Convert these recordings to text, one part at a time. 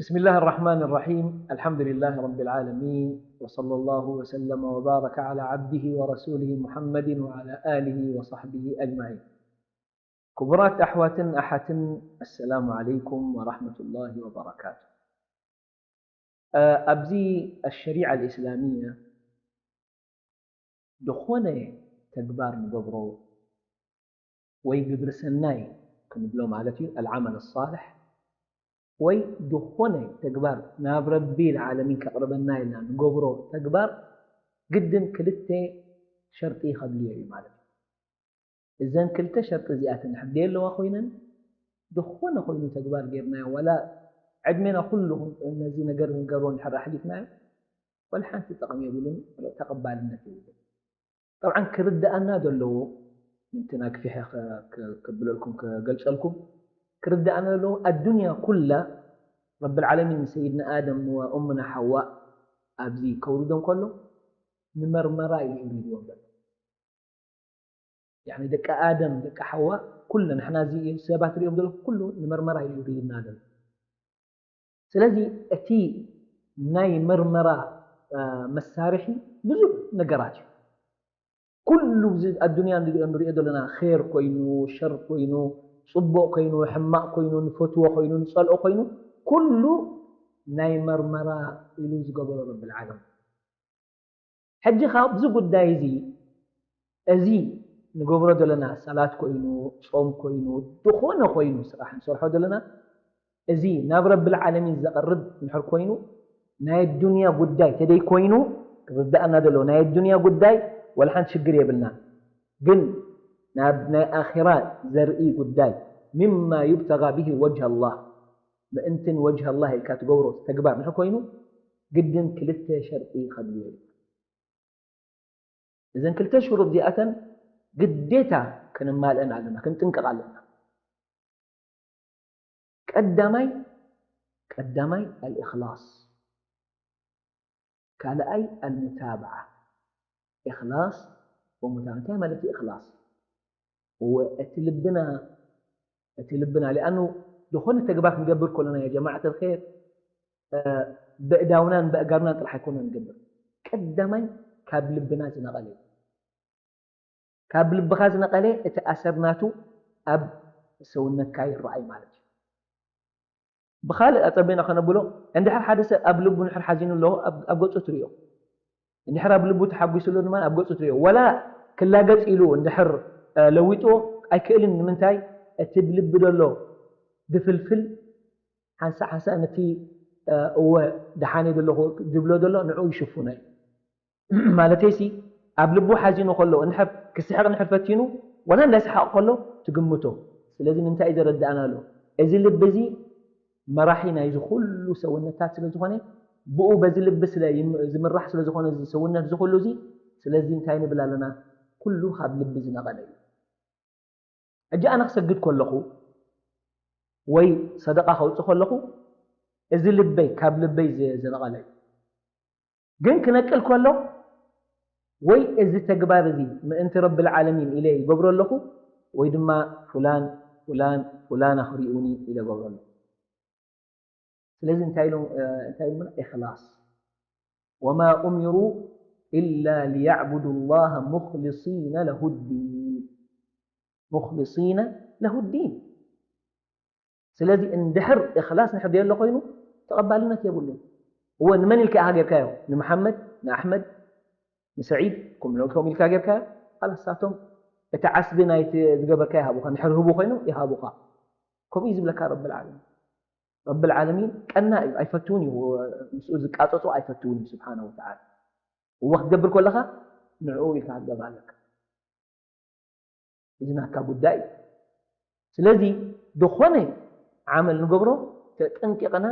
بسم الله الرحمن الرحيم. الحمد لله رب العالمين. وصلى الله وسلم وبارك على عبده ورسوله محمد وعلى آله وصحبه أجمعين. ክቡራት ኣሕዋትን ኣሓትን፣ السلام عليكم ورحمة الله وبركاته. ኣብዚ الشريعة الإسلامية ዝኾነ ተግባር ንገብሮ ወይ ግብሪ ሰናይ ክንብሎ ማለት እዩ፣ العمل الصالح፣ ወይ ዝኾነ ተግባር ናብ ረቢ العالمين ከቕርበና ኢልና ንገብሮ ተግባር ግድን ክልተ ሸርጢ ከድልዮ እዩ ማለት እዩ። እዘን ክልተ ሸርጢ እዚኣተን ሕደይ ኣለዋ ኮይነን፣ ዝኾነ ኮይኑ ተግባር ጌርናዮ፣ ዋላ ዕድሜና ኩሉ ነዚ ነገር ንገብሮ እንድሕር ኣሕሊፍናዮ፣ ወላ ሓንቲ ጥቕሚ የብሉን፣ ተቐባልነት የብሉን። ጠብዓን ክርድኣና ዘለዎ፣ ምንትን ኣግፊሐ ከ-፣ ከ-፣ ከብለልኩም፣ ከገልጸልኩም፣ ክርድኣና ዘለዎ ኣዱንያ ኩላ ረብል ዓለሚን ንሰይድና ኣደም ወእሙና ሓዋ ኣብዚ ከውርዶም ከሎ ንመርመራ እዩ ይውርድዎም ዘሎ። ያኒ ደቂ ኣደም፣ ደቂ ሓዋ፣ ኩሉ ንሕና እዚ ሰባት ሪኦም ዘለኹ ኩሉ ንመርመራ እዩ ይውርድና ዘሎ። ስለዚ እቲ ናይ መርመራ፣ እ፣ መሳርሒ ብዙሕ ነገራት እዩ። ኩሉ እዚ ኣዱንያ ንሪኦ፣ ንሪኦ ዘለና ኼር ኮይኑ፣ ሸር ኮይኑ፣ ጽቡቕ ኮይኑ፣ ሕማቕ ኮይኑ፣ ንፈትዎ ኮይኑ፣ ንጸልኦ ኮይኑ፣ ኩሉ ናይ መርመራ ኢሉ ዝገበሮ ረብል ዓለም። ሕጂ ካብ እዚ ጉዳይ እዚ፣ እዚ ንገብሮ ዘለና ሰላት ኮይኑ፣ ጾም ኮይኑ፣ ዝኾነ ኮይኑ ስራሕ ንሰርሖ ዘለና፣ እዚ ናብ ረብል ዓለሚን ዘቕርብ እንድሕር ኮይኑ፣ ናይ ኣዱንያ ጉዳይ ተደይ ኮይኑ፣ ክርድኣና ዘለዎ ናይ ኣዱንያ ጉዳይ ወላ ሓንቲ ሽግር የብልና። ግን ናብ ናይ ኣኺራ ዘርኢ ጉዳይ፣ مما يبتغى به وجه الله፣ ምእንትን ወጅህ ኣላህ ኢልካ ትገብሮ ተግባር እንድሕር ኮይኑ፣ ግድን ክልተ ሸርጢ ከድልዮ እዩ። እዘን ክልተ ሽሩጥ እዚኣተን ግዴታ ክንማልአን ኣለና፣ ክንጥንቀቕ ኣለና። ቀዳማይ፣ ቀዳማይ الإخلاص፣ ካልኣይ المتابعة። إخلاص ومتابعة። እንታይ ማለት እዩ إخلاص؟ ወ-፣ እቲ ልብና፣ እቲ ልብና፣ لأنه ዝኾነ ተግባር ክንገብር ከለና፣ يا جماعة الخير، እ፣ በእዳውናን በእጋርናን ጥራሕ ኣይኮነን ንገብር። ቀዳማይ ካብ ልብና ዝነቐለ እዩ። ካብ ልብኻ ዝነቐለ እቲ ኣሰር ናቱ ኣብ ሰውነትካ ይረኣይ ማለት እዩ። ብኻልእ ኣጸቢቕና ከነብሎ፣ እንድሕር ሓደ ሰብ ኣብ ልቡ እንድሕር ሓዚኑ ኣሎ፣ ኣብ፣ ኣብ ገጹ ትርእዮ። እንድሕር ኣብ ልቡ ተሓጒሱ ኣሎ ድማ ኣብ ገጹ ትርእዮ። ወላ ክላገጽ ኢሉ እንድሕር፣ እ፣ ለዊጥዎ ኣይክእልን። ንምንታይ? እቲ ብልቢ ዘሎ ድፍልፍል ሓንሳእ ሓንሳእ ነቲ፣ እ፣ እወ ደሓን እየ ዘለኹ ዝብሎ ዘሎ ንዕኡ ይሽፍኖ እዩ። ማለተይሲ ኣብ ልቡ ሓዚኑ ከሎ እንድሕር ክስሕቕ እንድሕር ፈቲኑ፣ ወላ እንዳሰሓቕ ከሎ ትግምቶ። ስለዚ ንምንታይ እዩ ዘረድኣና ኣሎ? እዚ ልቢ እዚ መራሒ ናይዚ ኩሉ ሰውነታት ስለ ዝኾነ፣ ብኡ በዚ ልቢ ስለ ይም-፣ ዝምራሕ ስለ ዝኾነ እዚ ሰውነት እዚ ኩሉ እዚ፣ ስለዚ እንታይ ንብል ኣለና? ኩሉ ካብ ልቢ ዝነቐለ እዩ። ሕጂ ኣነ ክሰግድ ከለኹ ወይ ሰደቓ ከውጽእ ከለኹ፣ እዚ ልበይ ካብ ልበይ ዝ-፣ ዝነቐለ እዩ። ግን ክነቅል ከሎ፣ ወይ እዚ ተግባር እዚ ምእንቲ ረብል ዓለሚን ኢለ ይገብሮ ኣለኹ፣ ወይ ድማ ፍላን፣ ፍላን፣ ፍላን ኣኽሪኡኒ ኢለ ገብሮ ኣለኹ። ስለዚ እንታይ ኢሎም፣ እ፣ እንታይ ኢሎምና? إخلاص. وما أمروا إلا ليعبدوا الله مخلصين له الدين. مخلصين له الدين. ስለዚ እንድሕር إخلاص እንድሕር ደየሎ ኮይኑ ተቐባልነት የብሉን። እወ፣ ንመን ኢልካ ኢኻ ጌርካዮ? ንመሓመድ፣ ንኣሕመድ፣ ንሰዒድ፣ ከምኡ ኢልካ ጌርካዮ፣ خلاص ንሳቶም እቲ ዓስቢ ናይቲ ዝገበርካዮ ይሃቡኻ፣ እንድሕር ህቡ ኮይኖም ይሃቡኻ። ከምኡ እዩ ዝብለካ ረብል ዓለሚን። ረብል ዓለሚን ቀና እዩ፣ ኣይፈትውን እዩ፣ ምስኡ ዝቃጸጹ ኣይፈትውን እዩ ስብሓነ ወተዓላ። እወ ክትገብር ከለኻ ንዕኡ ኢልካ ክትገብር ኣለካ። እዚ ናትካ ጉዳይ እዩ። ስለዚ ዝኾነ ዓመል ንገብሮ ተጠንቂቕና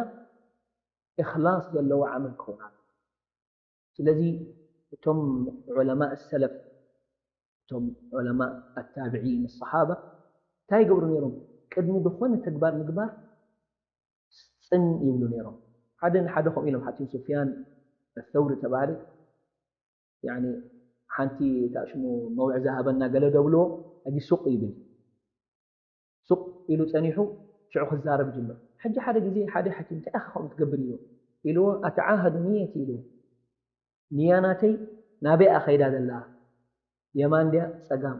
إخلاص ዘለዎ ዓመል ክኸውን ኣለዎ። ስለዚ እቶም ዑለማእ ሰለፍ፣ እቶም ዑለማእ ኣታብዒን፣ ሰሓባ እንታይ ይገብሩ ነይሮም? ቅድሚ ዝኾነ ተግባር ምግባር ጽን ይብሉ ነይሮም። ሓደ ንሓደ ከምኡ ኢሎም ሓቲም፣ ሱፍያን ኣሰውሪ ተባሃለ፣ ያኒ ሓንቲ እታ ሽሙ መውዕዛ ሃበና ገለ ደብልዎ፣ ሕጂ ሱቕ ይብል። ሱቕ ኢሉ ጸኒሑ፣ ሽዑ ክዛረብ ጅምር። ሕጂ ሓደ ግዜ ሓደ ሓኪም እንታይ ኢኻ ከምኡ ትገብር ኢሉ ኢልዎ፣ ኣተዓሃዱ ንየት ኢልዎ። ንያ ናተይ ናበይ እያ ከይዳ ዘላ? የማን ድያ ጸጋም?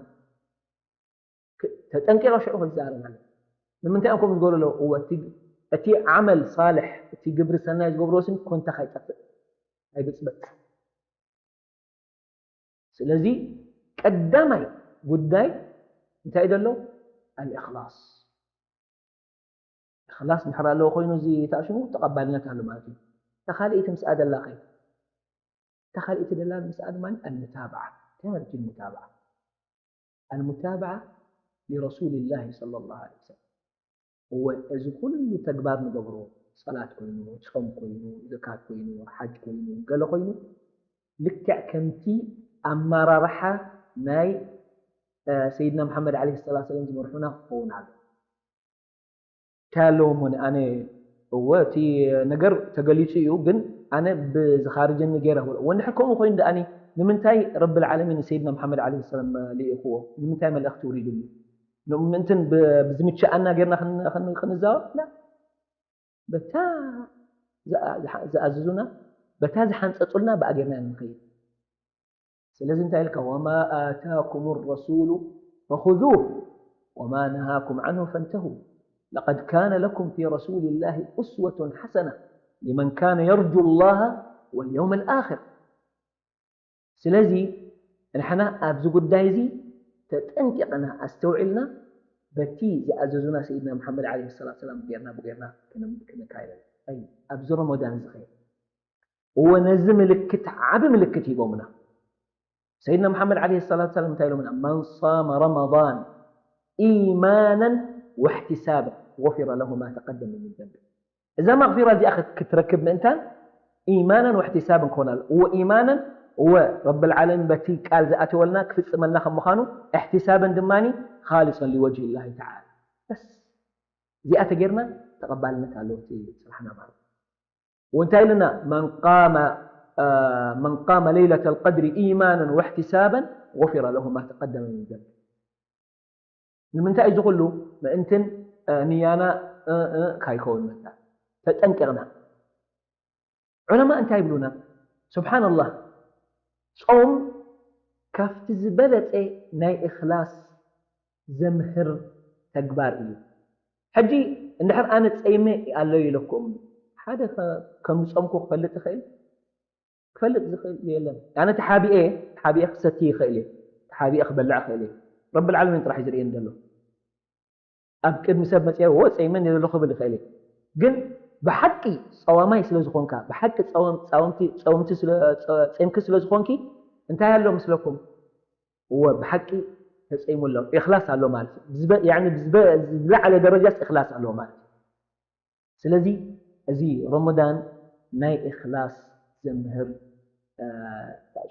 ተጠንቂቐ ሽዑ ክዛረብ ኣሎ። ንምንታይ እዮም ከምኡ ዝገብሩ ኣለዉ? እወ እቲ ዓመል ሳልሕ፣ እቲ ግብሪ ሰናይ ዝገብርዎ ስኒ ኮንታ ካይጠፍእ ኣይብፅበፅ። ስለዚ ቀዳማይ ጉዳይ እንታይ ደሎ? ኣልእኽላስ። እኽላስ ድሕር ኣለዎ ኮይኑ እዚ ተኣሽሙ ተቐባልነት ኣሎ ማለት እዩ። ተኻልኢቲ ምስኣ ደላ ኸ? ተኻልኢቲ ደላ ምስኣ ድማ ኣልሙታብዓ። እንታይ ማለት እዩ ኣልሙታብዓ? ኣልሙታብዓ ሊረሱልላሂ ሰለላሁ ዐለይሂ ወሰለም። እወ፣ እዚ ኩሉ ተግባር ንገብሮ፣ ሰላት ኮይኑ፣ ጾም ኮይኑ፣ ዘካት ኮይኑ፣ ሓጅ ኮይኑ፣ ገለ ኮይኑ፣ ልክዕ ከምቲ ኣመራርሓ ናይ ሰይድና መሓመድ ዓለይሂ ሰላቱ ሰላም ዝመርሑና ክኸውን ኣሎ። እንታይ ኣለዎ እሞ ኣነ እወ እቲ ነገር ተገሊጹ እዩ፣ ግን ኣነ ብዝኻርጀኒ ገይረ ክብል እወ እንድሕር ከምኡ ኮይኑ ደኣኒ ንምንታይ ረብል ዓለሚን ንሰይድና መሓመድ ዓለይሂ ሰላም ልኢኽዎ? ንምንታይ መልእኽቲ ውሪድሉ? ምእንትን ብዝምችኣና ጌርና ክንዛወር ላ በታ ዝኣዝዙና በታ ዝሓንፀጡልና ብኣ ጌርና ንኸይድ። ስለዚ እንታይ ኢልካ ወማ ኣታኩም ረሱሉ ፈኹዙህ ወማ ነሃኩም ዓንሁ ፈንተሁ ለቀድ ካነ ለኩም ፊ ረሱልላሂ ኡስወቱን ሓሰና ሊመን ካነ የርጁ ላሃ ወልየውም ልኣኽር። ስለዚ ንሕና ኣብዚ ጉዳይ እዚ ተጠንቂቕና ኣስተውዒልና በቲ ዝኣዘዙና ሰይድና መሓመድ ዓለይሂ ሰላቱ ሰላም ጌርና ብጌርና ክንካይደ ኣብዚ ረመዳን ዝኸ እወ ነዚ ምልክት ዓቢ ምልክት ሂቦምና። ሰይድና መሓመድ ዓለይሂ ሰላቱ ሰላም እንታይ ኢሎምና? መን ሳመ ረመዳን ኢማናን ወሕቲሳበን غفر له ما تقدم من ذنبه። እዛ መቕፊራ እዚኣ ክትረክብ ምእንታን ኢማናን ወሕቲሳብን ክኾን ኣሎ። እወ ኢማናን እወ ረብል ዓለሚን በቲ ቃል ዝኣተወልና ክፍጽመልና ከም ምዃኑ እሕቲሳበን ድማ ኻሊሰን ሊወጅሂ ላሂ ተዓላ። በስ እዚኣ ተጌርና ተቐባልነት ኣለዎ እቲ ስራሕና ማለት እዩ። ወእንታይ ኢሉና? መን ቃመ መን ቃመ ለይለተ ልቀድሪ ኢማናን ወሕቲሳበን غفر له ما تقدم من ذنبه። ንምንታይ እዚ ኩሉ ምእንትን ንያና ካይከውን መታ ተጠንቂቕና። ዑለማ እንታይ ይብሉና? ስብሓንላህ ጾም ካብቲ ዝበለጸ ናይ እኽላስ ዘምህር ተግባር እዩ። ሕጂ እንድሕር ኣነ ጸይመ ኣሎ ኢለኩም ሓደ ከም ዝጾምኩ ክፈልጥ ይኽእል? ክፈልጥ ዝኽእል የለን። ኣነ ተሓቢኤ ተሓቢኤ ክሰቲ ይኽእል እየ፣ ተሓቢኤ ክበልዕ ይኽእል እየ። ረብል ዓለሚን ጥራሕ እዩ ዝርእየኒ ዘሎ። ኣብ ቅድሚ ሰብ መፅየ ወፀይመን የለኹ ክብል ይኽእል እየ። ግን ብሓቂ ፀዋማይ ስለ ዝኾንካ ብሓቂ ፀምቲ ስለ ዝኾንኪ እንታይ ኣሎ ምስለኩም? እወ ብሓቂ ተፀይሙ ኣሎ። ኢኽላስ ኣሎ ማለት እዩ። ዝለዓለ ደረጃስ ኢኽላስ ኣለዎ ማለት እዩ። ስለዚ እዚ ረመዳን ናይ ኢኽላስ ዘምህር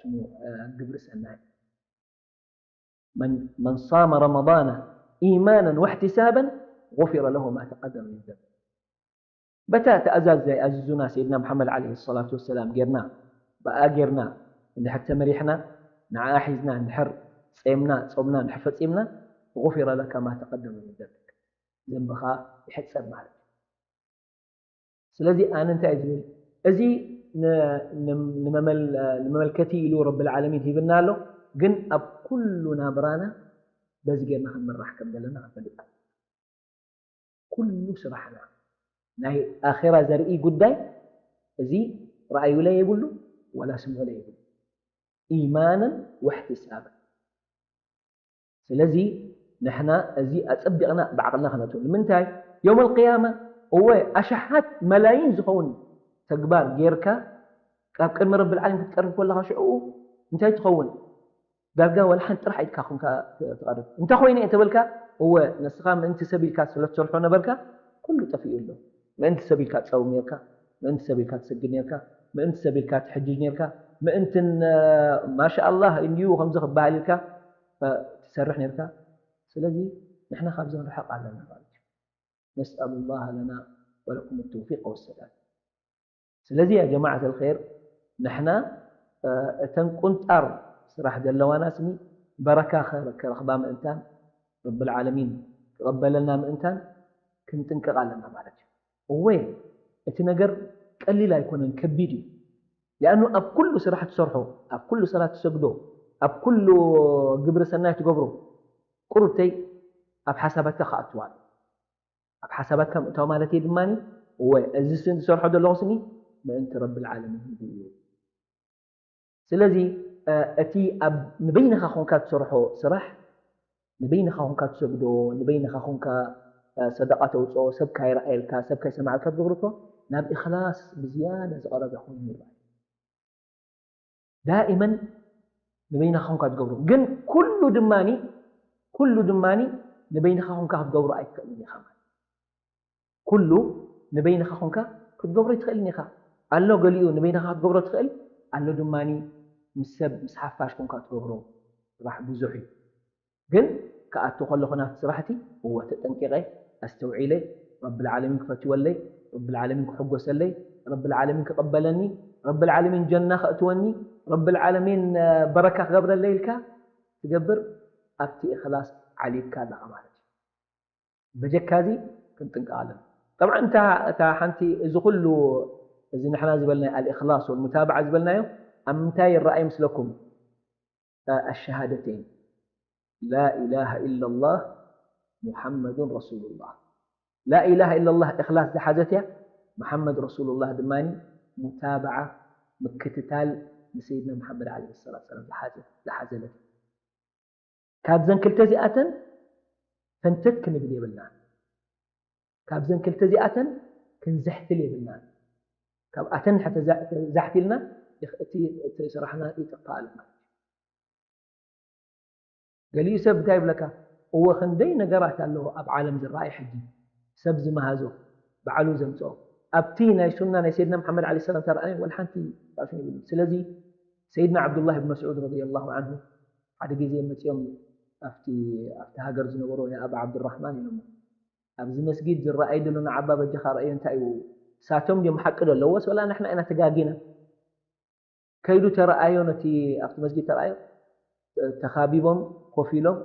ሽሙ ግብሪ ሰናይ መን ሳመ ረመዳነ ኢማናን ወሕቲሳበን غفر له ما تقدم من ذنبه። በታ ተኣዛዝ ናይ ኣዚዙና ሰይድና መሓመድ ዓለይሂ ሰላቱ ወሰላም ጌርና ብኣ ጌርና እንድሕር ተመሪሕና ንዓኣ ሒዝና እንድሕር ጸምና ጾምና እንድሕር ፈጺምና غفر لك ما تقدم من ذنبك ዘንብኻ ይሕጸብ ማለት እዩ። ስለዚ ኣነ እንታይ ዝብል እዚ ንመመልከቲ ኢሉ ረብል ዓለሚን ሂብና ኣሎ። ግን ኣብ ኩሉ ናብራና በዚ ጌርና ክንምራሕ ከም ዘለና ክንፈልጥ ኩሉ ስራሕና ናይ ኣኼራ ዘርኢ ጉዳይ እዚ ረኣዩለ የብሉ ወላ ስምዑለ የብሉ ኢማንን ወሕቲሳብን። ስለዚ ንሕና እዚ ኣጸቢቕና ብዓቕልና ክነቱ ንምንታይ ዮም ኣልቅያማ እወ ኣሽሓት መላይን ዝኸውን ተግባር ጌርካ ካብ ቅድሚ ረብል ዓለም ክትቀርብ ከለኻ ሽዕኡ እንታይ ትኸውን ዳርጋ ወላ ሓንቲ ጥራሕ ኢድካ ኮንካ ትቐርብ እንተ ኮይነ እየ ተበልካ እወ ንስኻ ምእንቲ ሰብ ኢልካ ስለ ትሰርሖ ነበርካ ኩሉ ጠፊኡ ኣሎ ምእንቲ ሰብ ኢልካ ትጸውም ኔርካ ምእንቲ ሰብ ኢልካ ትሰግድ ኔርካ ምእንቲ ሰብ ኢልካ ትሕጅጅ ኔርካ ምእንትን ማሻ ኣላህ እንዲዩ ከምዚ ክበሃል ኢልካ ትሰርሕ ኔርካ ስለዚ ንሕና ካብዚ ክንርሕቕ ኣለና ማለት እዩ ነስኣሉ ላህ ለና ወለኩም ተውፊቅ ወሰዳድ ስለዚ ያ ጀማዓት ልኸይር ንሕና እተን ቁንጣር ስራሕ ዘለዋና ስኒ በረካ ክረክባ ምእንታን ረብል ዓለሚን ክቐበለና ምእንታን ክንጥንቀቕ ኣለና ማለት እዩ። እወ፣ እቲ ነገር ቀሊል ኣይኮነን፣ ከቢድ እዩ። ሊኣኑ ኣብ ኩሉ ስራሕ ትሰርሖ፣ ኣብ ኩሉ ሰላት ትሰግዶ፣ ኣብ ኩሉ ግብሪ ሰናይ ትገብሮ፣ ቁሩብተይ ኣብ ሓሳባትካ ክኣትዋ ኣሎ። ኣብ ሓሳባትካ ምእታው ማለት እዩ ድማ፣ እወ፣ እዚ ስን ዝሰርሖ ዘለኹ ስኒ ምእንቲ ረቢ ልዓለሚን ህዝቢ እዩ። ስለዚ እቲ ኣብ ንበይንኻ ኮንካ ትሰርሖ ስራሕ፣ ንበይንኻ ኮንካ ትሰግዶ፣ ንበይንኻ ኮንካ ሰደቃ ተውፅኦ፣ ሰብ ካይረኣየልካ፣ ሰብ ካይሰማዕልካ ትገብሮ እኮ ናብ እኽላስ ብዝያዳ ዝቐረበ ኮይኑ ይረኣይ። ዳኢመን ንበይንኻ ኮንካ ትገብሮ፣ ግን ኩሉ ድማኒ ኩሉ ድማኒ ንበይንኻ ኮንካ ክትገብሮ ኣይትኽእልን ኢኻ ማለት። ኩሉ ንበይንኻ ኮንካ ክትገብሮ ኣይትኽእልን ኢኻ። ኣሎ ገሊኡ ንበይንኻ ክትገብሮ ትኽእል፣ ኣሎ ድማኒ ምስ ሰብ ምስ ሓፋሽ ኮንካ ትገብሮ ስራሕ ብዙሕ እዩ። ግን ክኣቱ ከለኹ ናብቲ ስራሕቲ እወ ተጠንቂቐ ኣስተውዒለ ረብል ዓለሚን ክፈትወለይ፣ ረብል ዓለሚን ክሕጎሰለይ፣ ረብል ዓለሚን ክቐበለኒ፣ ረብል ዓለሚን ጀና ከእትወኒ፣ ረብል ዓለሚን በረካ ክገብረለይ ኢልካ ትገብር ኣብቲ እኽላስ ዓሊብካ ኣለኻ ማለት እዩ። በጀካ እዚ ክንጥንቀቕ ኣለና። ጠብዓ እታ ሓንቲ እዚ ኩሉ እዚ ንሕና ዝበልናዮ ኣልእኽላስ ወልሙታብዓ ዝበልናዮ ኣብ ምንታይ ይረኣይ ምስለኩም? ኣሸሃደተይን ላኢላሃ ኢላላህ ሙሓመዱን ረሱሉላህ። ላኢላሃ ኢላላህ እኽላስ ዝሓዘት እያ። መሓመድ ረሱሉላህ ድማ ሙታብዓ ምክትታል ንሰይድና መሓመድ ዓለይሂ ሰላቱ ሰላም ዝሓዘ- ዝሓዘለት። ካብዘን ክልተ እዚኣተን ፈንተት ክንብል የብልና። ካብዘን ክልተ እዚኣተን ክንዝሕትል የብልና። ካብኣተን ዛሕቲልና እቲ ስራሕና ይጠፋኣሉ ማለት እዩ። ገሊኡ ሰብ እንታይ ይብለካ? እወ ክንደይ ነገራት ኣለዎ ኣብ ዓለም ዝረኣይ ሕጂ ሰብ ዝመሃዞ ባዕሉ ዘምፅኦ ኣብቲ ናይ ሱና ናይ ሰይድና መሓመድ ዓለይሂ ሰላም ተረኣየ ወላ ሓንቲ ፋሽን ይብሉ። ስለዚ ሰይድና ዓብዱላህ ብን መስዑድ ረዲየላሁ ዓንሁ ሓደ ግዜ መፂኦም ኣብቲ ኣብቲ ሃገር ዝነበሩ ያ ኣባ ዓብዱራሕማን ኢሎም ኣብዚ መስጊድ ዝረኣይ ዘሎ ንዓባ በጃኻ ረኣዮ እንታይ እዩ? እሳቶም ድዮም ሓቂ ዘለዎስ ወላ ንሕና ኢና ተጋጊና? ከይዱ ተረኣዮ ነቲ ኣብቲ መስጊድ ተረኣዮ ተኻቢቦም ኮፍ ኢሎም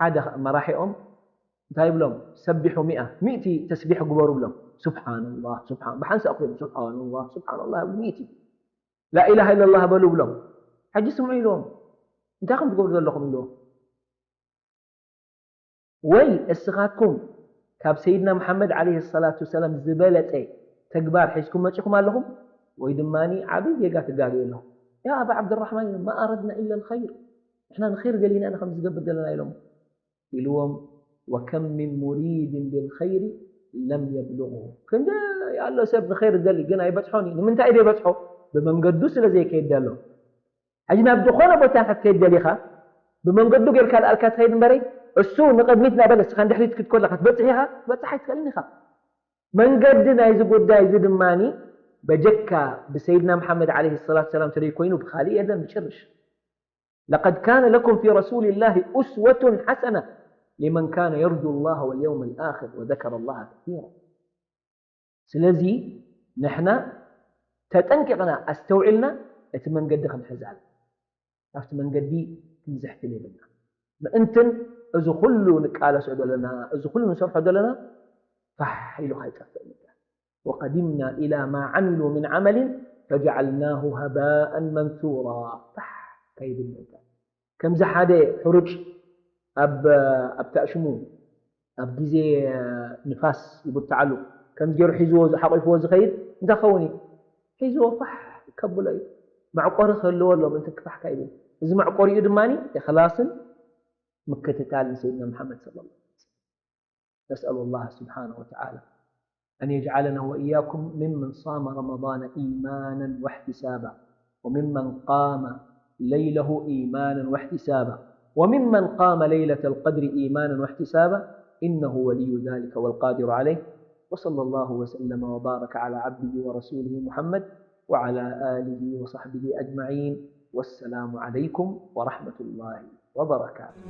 ሓደ መራሒኦም እንታይ ይብሎም ሰቢሑ ሚኣ ሚእቲ ተስቢሕ ግበሩ ብሎም ስብሓንላህ ስብሓን ብሓንሳእ ኮይኖም ስብሓንላህ ስብሓንላህ ይብሉ ሚእቲ ላኢላሃ ኢለላህ በሉ ብሎም ሕጂ ስምዑ ኢልዎም እንታይ ከም ትገብሩ ዘለኹም ኢልዎም ወይ እስኻትኩም ካብ ሰይድና መሓመድ ዓለይሂ ሰላቱ ወሰላም ዝበለፀ ተግባር ሒዝኩም መፂኹም ኣለኹም ወይ ድማ ዓብይ ጌጋ ትጋገዩ ኣለኹም ያ ኣባ ዓብድራሕማን ኢሎም ማ ኣረድና ኢላ ልኸይር ንሕና ንኸይር ደሊና ኢና ከም ዝገብር ዘለና ኢሎም ኢልዎም ወከም ምን ሙሪድን ልልኸይሪ ለም የብልغሁ ክንደይ ኣሎ ሰብ ንኸይር ደሊ ግን ኣይበፅሖን እዩ ንምንታይ ዘይበፅሖ ብመንገዱ ስለ ዘይከይድ ኣሎ ሕጂ ናብ ዝኾነ ቦታ ክትከይድ ደሊኻ ብመንገዱ ጌርካ ልኣልካ ትኸይድ እምበረይ እሱ ንቕድሚት እናበለ እስኻ ንድሕሪት ክትኮለካ ትበፅሕ ኢኻ ክትበፅሕ ኣይትኽእልን ኢኻ መንገዲ ናይዚ ጉዳይ እዚ ድማ በጀካ ብሰይድና መሓመድ ዓለይሂ ሰላቱ ሰላም ተደይ ኮይኑ ብኻሊእ የለን ብጭርሽ لقد كان لكم في رسول الله أسوة حسنة لمن كان يرجو الله واليوم الآخر وذكر الله كثيرا ስለዚ ንሕና ተጠንቂቕና ኣስተውዒልና እቲ መንገዲ ክንሕዝ ኣለና ካብቲ መንገዲ ክንዝሕትል የብልና ምእንትን እዚ ኩሉ ንቃለሶ ዘለና እዚ ኩሉ ንሰርሖ ዘለና ፋሕ ኢሉ ከይጠፍእ ንግበር وقدمنا إلى ما عملوا من عمل فجعلناه هباء منثورا ፋሕ ከይብል ንግበር ከምዚ ሓደ ሕሩጭ ኣብ ኣብታ ሽሙ ኣብ ግዜ ንፋስ ይብርትዓሉ ከምዚ ገይሩ ሒዝዎ ሓቂፍዎ ዝኸይድ እንታይ ኸውን እዩ ሒዝዎ ፋሕ ከብሎ እዩ መዕቆሪ ክህልዎ ኣሎ ምእንቲ ክፋሕ ከይብል እዚ መዕቆሪኡ ድማ ኢኽላስን ምክትታል ንሰይድና መሓመድ صلى الله عليه وسلم نسأل الله سبحانه وتعالى أن يجعلنا وإياكم ممن صام رمضان إيمانا واحتسابا وممن قام ليله إيمانا واحتسابا وممن قام ليلة القدر إيمانا واحتسابا إنه ولي ذلك والقادر عليه وصلى الله وسلم وبارك على عبده ورسوله محمد وعلى آله وصحبه أجمعين والسلام عليكم ورحمة الله وبركاته